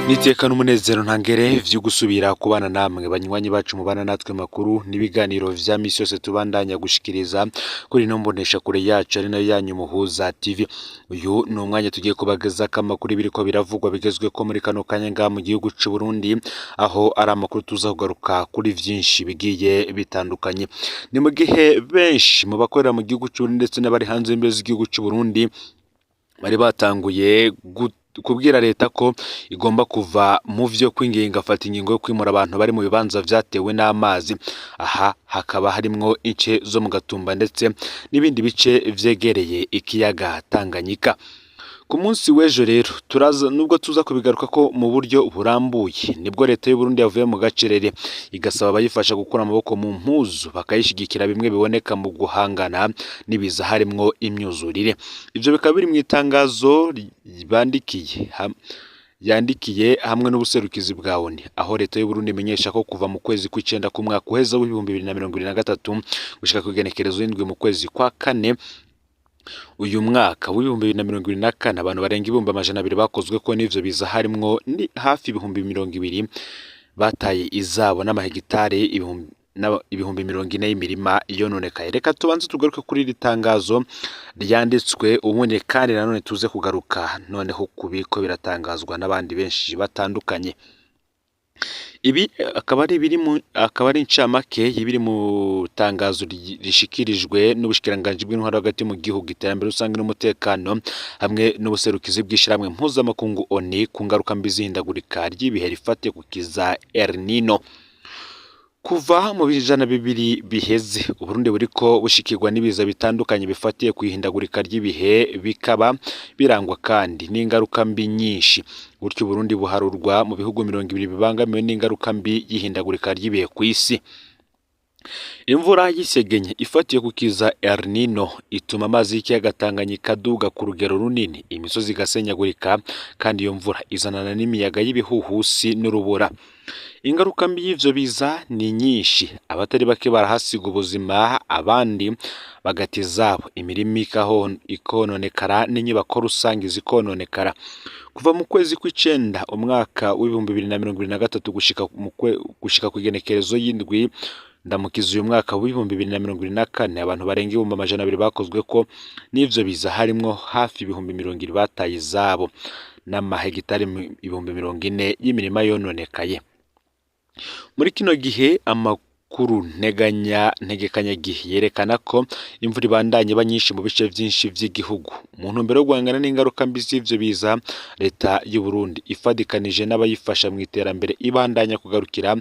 Niteka n'umunezero ntangere vyo gusubira kubana namwe banywanyi bacu mubana natwe makuru n'ibiganiro vya misi yose tubandanya gushikiriza kuri ino mbonesha kure yacu ari nayo yanyu Muhuza TV. Uyu ni umwanya tugiye kubagezako amakuru biriko biravugwa bigezweko muri kano kanya ngaha mu gihugu c'u Burundi, aho ari amakuru tuza kugaruka kuri vyinshi bigiye bitandukanye. Ni mu gihe benshi mu bakorera mu gihugu c'u Burundi ndetse n'abari hanze y'imbibe z'igihugu c'u Burundi bari batanguye kubwira leta ko igomba kuva mu vyo kwinginga afata ingingo yo kwimura abantu bari mu bibanza vyatewe n'amazi. Aha hakaba harimwo ince zo mu Gatumba ndetse n'ibindi bice vyegereye ikiyaga Tanganyika. Ku munsi w'ejo rero turaza, nubwo tuza kubigaruka ko mu buryo burambuye, nibwo leta y'u Burundi yavuye mu gacerere igasaba abayifasha gukura amaboko mu mpuzu bakayishigikira bimwe biboneka mu guhangana n'ibiza harimwo imyuzurire. Ivyo bikaba biri mu itangazo bandikiye yandikiye hamwe n'ubuserukizi bwa ONU, aho leta y'u Burundi imenyesha ko kuva mu kwezi kw'icenda k'umwaka uheze w'2023 gushika kw'igenekerezo y'indwi mu kwezi kwa kane uyu mwaka w'2024, abantu barenga 200,000 bakozweko n'ivyo biza, harimwo ni hafi 20,000 bataye izabo n'amahegitari 40,000 y'imirima yononekaye. Reka tubanze tugaruke kuri iri tangazo ryanditswe, ubundi kandi nanone tuze kugaruka noneho kubiko biratangazwa n'abandi benshi batandukanye. Ibi akaba ari ibiri mu akaba ari incamake y'ibiri mu tangazo rishikirijwe n'ubushikiranganji bw'intwaro hagati mu gihugu, iterambere rusange n'umutekano hamwe n'ubuserukizi bw'ishirahamwe mpuzamakungu ONU ku ngaruka mbi z'ihindagurika ry'ibihe rifatiye ku kiza El Nino. Kuva mu bijana bibiri biheze, Uburundi buriko bushikirwa n'ibiza bitandukanye bifatiye ku ihindagurika ry'ibihe, bikaba birangwa kandi n'ingaruka mbi nyinshi. Gutyo Uburundi buharurwa mu bihugu 20 bibangamiwe n'ingaruka mbi y'ihindagurika ry'ibihe kw'isi. Imvura y'isegenye ifatiye ku kiza El Nino ituma amazi y'ikiyaga Tanganyika aduga ku rugero runini, imisozi igasenyagurika, kandi iyo mvura izanana n'imiyaga y'ibihuhusi n'urubura. Ingaruka mbi y'ivyo biza ni nyinshi, abatari bake barahasiga ubuzima, abandi bagata izabo, imirima ikononekara n'inyubako rusange zikononekara. Kuva mu kwezi kw'icenda umwaka w'2023 gushika kw'igenekerezo y'indwi ndamukiza uyu mwaka w'2024, abantu barenga 200,000 bakozweko n'ivyo biza, harimwo hafi 20,000 bataye izabo n'amahegitari 40,000 y'imirima yononekaye. Muri kino gihe amakuru nteganya ntegekanyagihe yerekana ko imvura ibandanya iba nyinshi mu bice vyinshi vy'igihugu. Mu ntumbero yo guhangana n'ingaruka mbi z'ivyo biza, leta y'u Burundi ifadikanije n'abayifasha mu iterambere ibandanya kugarukira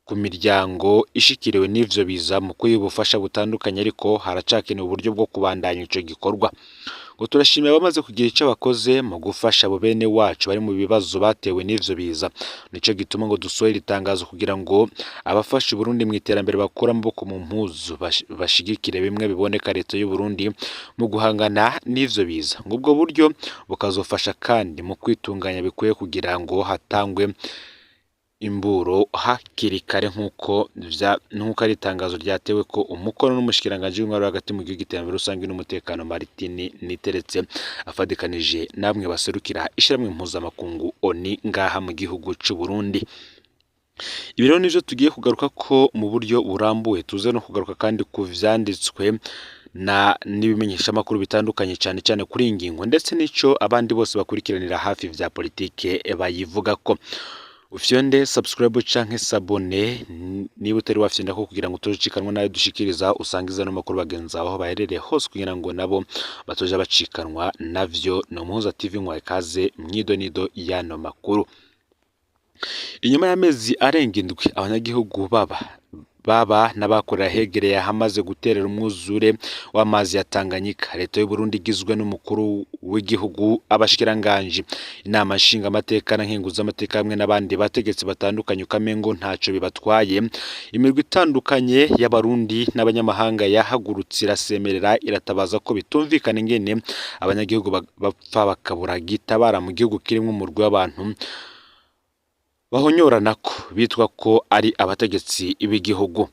ku miryango ishikiriwe n'ivyo biza mu kuyiha ubufasha butandukanye, ariko haracakenewe uburyo bwo kubandanya ico gikorwa. Ngo turashimira abamaze kugira ico bakoze mu gufasha abo bene wacu bari mu bibazo batewe n'ivyo biza. Nico gituma ngo dusohora iri tangazo kugira ngo abafasha Uburundi mu iterambere bakure amaboko mu mpuzu bashigikire bimwe biboneka leta y'u Burundi mu guhangana n'ivyo biza. Ngo ubwo buryo bukazofasha kandi mu kwitunganya bikwiye kugira ngo hatangwe imburo hakiri kare, nk'uko ari itangazo ryatewe ko umukono n'umushikiranganji w'intwaro hagati mu gihugu, iterambere rusange n'umutekano, Martin Niteretse, afadikanije namwe baserukira ishirahamwe mpuzamakungu ONU ngaha mu gihugu c'u Burundi. Ibi rero nivyo tugiye kugaruka ko mu buryo burambuye, tuze no kugaruka kandi ku vyanditswe na n'ibimenyeshamakuru bitandukanye cane cane kuri iyi ngingo, ndetse n'ico abandi bose bakurikiranira hafi vya politike bayivugako. Ufyonde subscribe canke s'abonner niba utari wafyonda ko, kugira ngo utojikanwa nayo dushikiriza, usangiza no makuru bagenzi aho baherereye hose kugira ngo nabo batoja bacikanwa navyo. No Muhuza TV nkwaye kaze mwidonido y'ano makuru. Inyuma y'amezi arenga 7 abanyagihugu baba n'abakorera hegereye ahamaze guterera umwuzure w'amazi ya Tanganyika, leta y'u Burundi igizwe n'umukuru w'igihugu, abashikiranganji, inama nshingamateka na nkenguzamateka hamwe n'abandi bategetsi batandukanye, ukamengo ntaco bibatwaye. Imirwi itandukanye y'abarundi n'abanyamahanga yahagurutse irasemerera, iratabaza ko bitumvikana ingene abanyagihugu bapfa bakabura gitabara mu gihugu kirimwo umurwi w'abantu bahonyoranako bitwa ko ari abategetsi b'igihugu.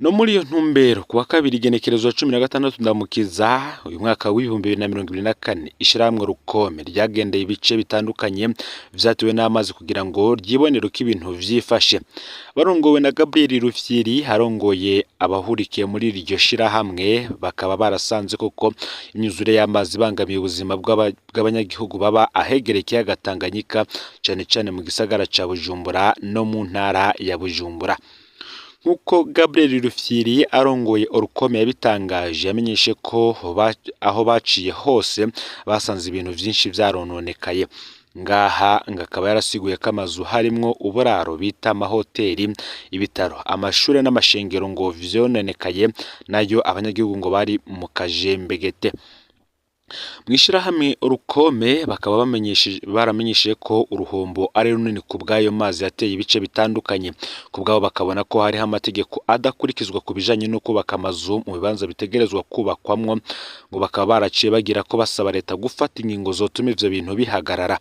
No muri iyo ntumbero, kuwa kabiri igenekerezo ya 16 Ndamukiza uyu mwaka w'2024, ishirahamwe Rukome ryagendeye ibice bitandukanye vyatewe n'amazi kugira ngo ryibonere uko ibintu vyifashe. Barongowe na Gabriel Rufyiri arongoye abahurikiye muri iryo shirahamwe, bakaba barasanze koko imyuzure y'amazi ibangamiye ubuzima bw'abanyagihugu baba ahegereye ikiyaga Tanganyika, cane cane mu gisagara ca Bujumbura no mu ntara ya Bujumbura. Nk'uko Gabriel Rufyiri arongoye Orukome yabitangaje, yamenyeshe ko aho baciye hose basanze ibintu vyinshi vyarononekaye. Ngaha ngo akaba yarasiguye ko amazu harimwo uburaro bita amahoteli, ibitaro, amashure n'amashengero ngo vyononekaye, nayo abanyagihugu ngo bari mu kajembegete. Mw'ishirahamwe Orukome bakaba baramenyesheje ko uruhombo ari runini ku bw'ayo mazi yateye ibice bitandukanye. Ku bwabo bakabona ko hariho amategeko adakurikizwa ku bijanye no kubaka amazu mu bibanza bitegerezwa kubakwamwo, ngo bakaba baraciye bagira ko basaba leta gufata ingingo zotuma ivyo bintu bihagarara.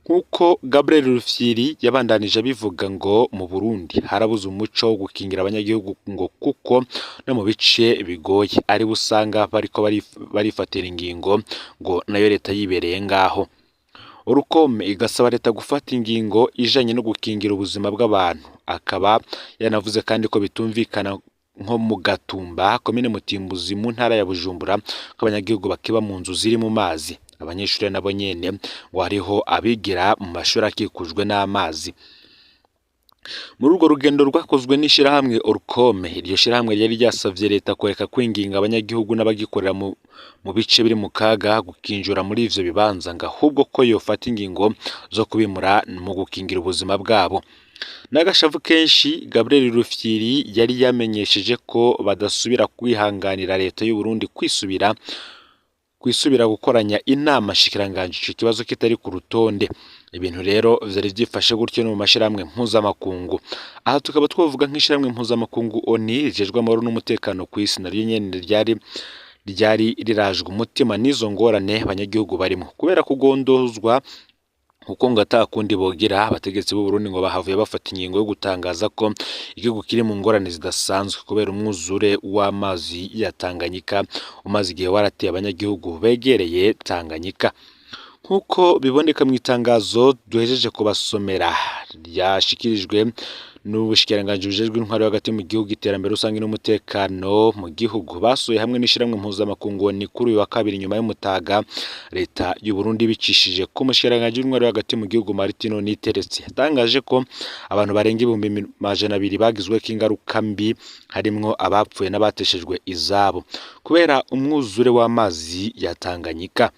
Nk'uko Gabriel Rufyiri yabandanije abivuga, ngo mu Burundi harabuze umuco wo gukingira abanyagihugu, ngo kuko no mu bice bigoye aribo usanga bariko barifatira ingingo, ngo nayo leta yibereye ngaho. Orukome igasaba leta gufata ingingo ijanye no gukingira ubuzima bw'abantu. Akaba yanavuze kandi ko bitumvikana nko mu Gatumba, komine Mutimbuzi mu ntara ya Bujumbura, ko abanyagihugu bakiba mu nzu ziri mu mazi. Abanyeshuri nabo nyene ngo hariho abigira mu mashuri akikujwe n'amazi. Muri urwo rugendo rwakozwe n'ishirahamwe Orukome, iryo shirahamwe ryari ryasavye leta kureka kwinginga abanyagihugu n'abagikorera mu bice biri mu kaga gukinjura muri ivyo bibanza, ngo ahubwo ko yofata ingingo zo kubimura mu gukingira ubuzima bwabo. N'agashavu kenshi, Gabriel Rufyiri yari yamenyesheje ko badasubira kwihanganira leta y'u Burundi kwisubira gukoranya inama nshikiranganji ico kibazo kitari ku rutonde. Ibintu rero vyari vyifashe gutyo no mu mashirahamwe mpuzamakungu. Aha tukaba twovuga nk'ishirahamwe mpuzamakungu ONU rijejwe amahoro n'umutekano kw'isi, naryo nyene ryari rirajwe umutima n'izo ngorane abanyagihugu barimo kubera kugondozwa, kuko ngo atakundi bogira. Abategetsi b'u Burundi ngo bahavuye bafata ingingo yo gutangaza ko igihugu kiri mu ngorane zidasanzwe kubera umwuzure w'amazi ya Tanganyika umaze igihe warateye abanyagihugu begereye Tanganyika. Nk'uko biboneka mu itangazo duhejeje kubasomera ryashikirijwe n'ubushikiranganji bujejwe intwaro hagati mu gihugu, iterambere rusange n'umutekano mu gihugu, basuye hamwe n'ishirahamwe mpuzamakungu ni kuri uyu wa kabiri nyuma y'umutaga, leta y'u Burundi bicishije ku mushikiranganji w'intwaro hagati mu gihugu Martino Niteretse yatangaje ko abantu barenga 200,000 bagizweko ingaruka mbi, harimwo abapfuye n'abateshejwe izabo kubera umwuzure w'amazi ya Tanganyika.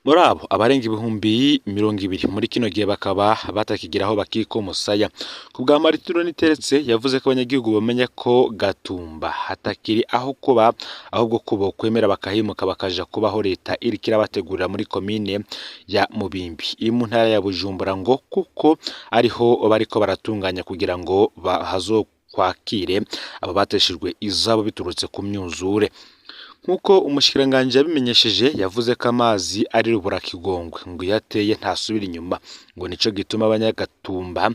Muri abo abarenga 20,000 muri kino gihe bakaba batakigira aho bakika umusaya. Ku bwa Martino Niteretse, yavuze ko abanyagihugu bamenya ko Gatumba hatakiri aho kuba, ahubwo ko bokwemera bakahimuka bakaja kubaho leta iriko irabategurira muri komine ya Mubimbi iri mu ntara ya Bujumbura, ngo kuko ariho bariko baratunganya kugira ngo bahazokwakire abo bateshejwe izabo biturutse ku myuzure. Nk'uko umushikiranganji yabimenyesheje, yavuze ko amazi ari ruburakigongwe, ngo iyo ateye ntasubira inyuma, ngo nico gituma abanyagatumba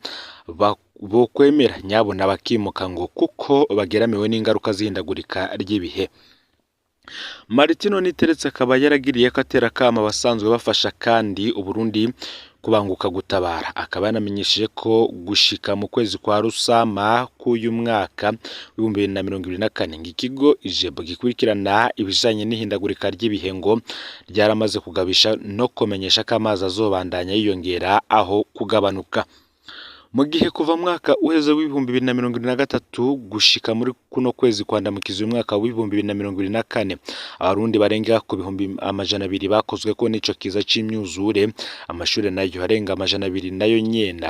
bokwemera nyabuna bakimuka, ngo kuko bageramiwe n'ingaruka z'ihindagurika ry'ibihe. Martino Niteretse akaba yaragiriye ko atera akamo abasanzwe bafasha kandi Uburundi kubanguka gutabara. Akaba yanamenyesheje ko gushika mu kwezi kwa Rusama k'uyu mwaka w'2024, ngo ikigo IJEBO gikurikirana ibijanye n'ihindagurika ry'ibihe ngo ryaramaze kugabisha no kumenyesha ko amazi azobandanya yiyongera aho kugabanuka. Mu gihe kuva mu mwaka uheze w'2023 gushika muri kuno kwezi kwa Ndamukiza uyu mwaka w'2024, abarundi barenga ku 200,000 bakozweko n'ico kiza c'imyuzure, amashure nayo arenga 200 nayo nyene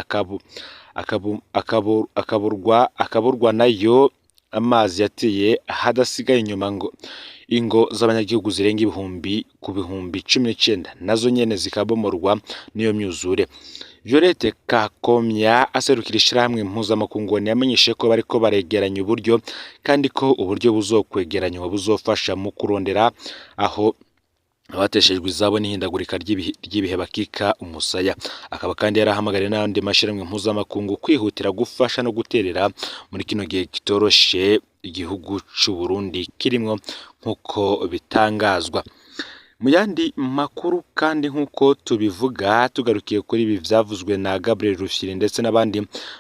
akaburwa nayo amazi yateye hadasigaye inyuma, ngo ingo z'abanyagihugu zirenga ibihumbi ku 19,000 nazo nyene zikabomorwa n'iyo myuzure. Violette Kakomya aserukira ishirahamwe mpuzamakungu yamenyesheje ko bariko baregeranya uburyo, kandi ko uburyo buzokwegeranywa buzofasha mu kurondera aho Abateshejwe izabo n'ihindagurika ry'ibihe bakika umusaya. Akaba kandi yarahamagariye n'ayandi mashirahamwe mpuzamakungu kwihutira gufasha no guterera muri kino gihe kitoroshe igihugu c'u Burundi kirimwo, nk'uko bitangazwa. Mu yandi makuru kandi, nk'uko tubivuga, tugarukiye kuri ibi vyavuzwe na Gabriel Rufyiri ndetse n'abandi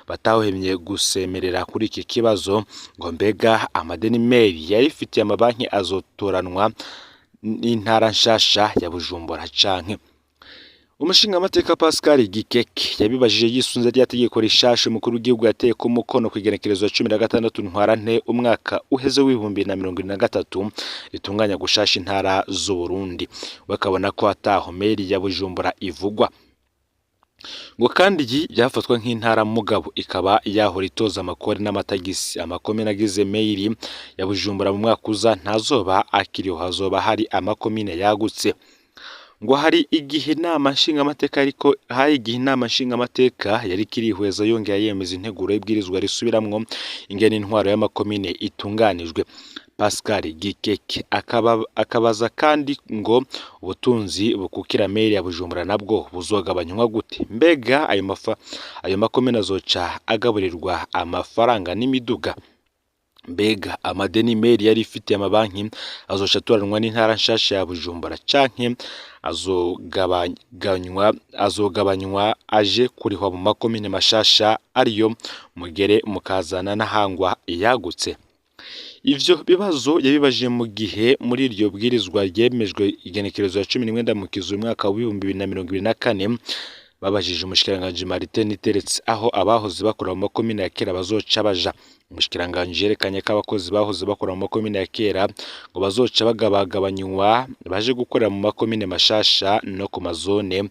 batahwemye gusemerera kuri iki kibazo, ngo mbega amadeni meri yarifitiye amabanki azotoranwa n'intara nshasha ya Bujumbura canke? Umushingamateka Pascal Gikeke yabibajije yisunze rya tegeko rishasha umukuru w'igihugu yateye ku mukono kw'igenekerezo 16 Ntwarante umwaka uheze w'2023, ritunganya gushasha intara z'Uburundi. Bakabona ko ataho meri ya Bujumbura ivugwa, ngo kandi iyi yafatwa nk'intara mugabo ikaba yahora itoza amakori n'amatagisi. Amakomine agize meri ya Bujumbura mu mwaka uza ntazoba akiriho, hazoba hari amakomine yagutse. Ngo hari igihe inama nshingamateka, ariko hari igihe inama nshingamateka yari kirihweza yongera yemeza integuro y'ibwirizwa risubiramwo ingene intwaro y'amakomine itunganijwe. Pascal Gikeke akabaza kandi ngo ubutunzi bukukira meri ya Bujumbura nabwo buzogabanywa gute? Mbega ayo makomine azoca agaburirwa amafaranga n'imiduga? Mbega amadeni meri yari ifitiye amabanki azoca atoranwa n'intara nshasha ya Bujumbura canke azogabanywa aje kurihwa mu makomine mashasha ariyo Mugere, Mukazana n'Ahangwa yagutse? Ivyo bibazo yabibajije mu gihe muri iryo bwirizwa ryemejwe igenekerezo ya 11 Ndamukiza umwaka w'2024, babajije umushikiranganji Martin Niteretse aho abahoze bakora mu makomine ya kera bazoca baja. Umushikiranganji yerekanye ko abakozi bahoze bakora mu makomine ya kera ngo bazoca bagabagabanywa baje gukorera mu makomine mashasha no ku mazone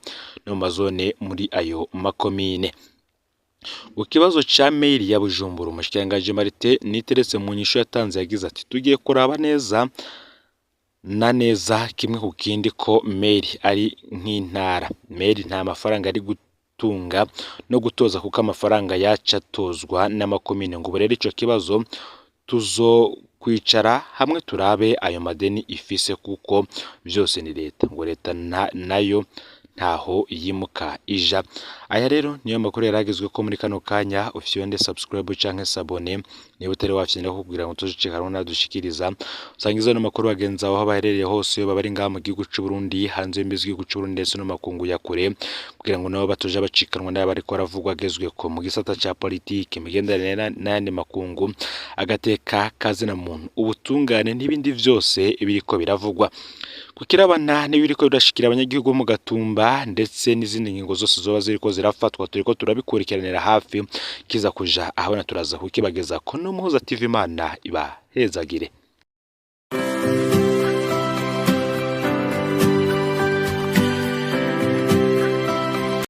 no mu mazone muri ayo makomine. Ku kibazo ca meri ya Bujumbura, umushikiranganji Martin Niteretse mu nyishu yatanze yagize ati: "Tugiye kuraba neza na neza kimwe ku kindi ko meri ari nk'intara. Meri nta mafaranga ari gutunga no gutoza kuko amafaranga yaca atozwa n'amakomine. Ngo ubu rero ico kibazo tuzokwicara hamwe turabe ayo madeni ifise, kuko vyose ni leta." Ngo leta nayo ntaho yimuka ija. Aya rero niyo makuru yaragezwe ko muri kano kanya. Ufyonde subscribe canke s'abonner niba utari wafyonda kugira ngo tuzucika nadushikiriza. Usangiza no makuru bagenzi aho baherereye hose, baba bari ngaha mu gihugu c'u Burundi, hanze y'imbizi z'igihugu c'u Burundi ndetse no makungu ya kure, kugira ngo nabo batoja bacikanwa n'aba bariko baravugwa agezweko mu gisata ca politike, imigenderanire n'ayandi makungu, agateka kazina muntu, ubutungane n'ibindi vyose biriko biravugwa kukirabana n'ibiriko birashikira abanyagihugu mu Gatumba, ndetse n'izindi ngingo zose zoba ziriko zirafatwa. Turiko turabikurikiranira hafi, kiza kuja ahabona turaza kukibageza ko no Muhuza TV. Imana ibahezagire.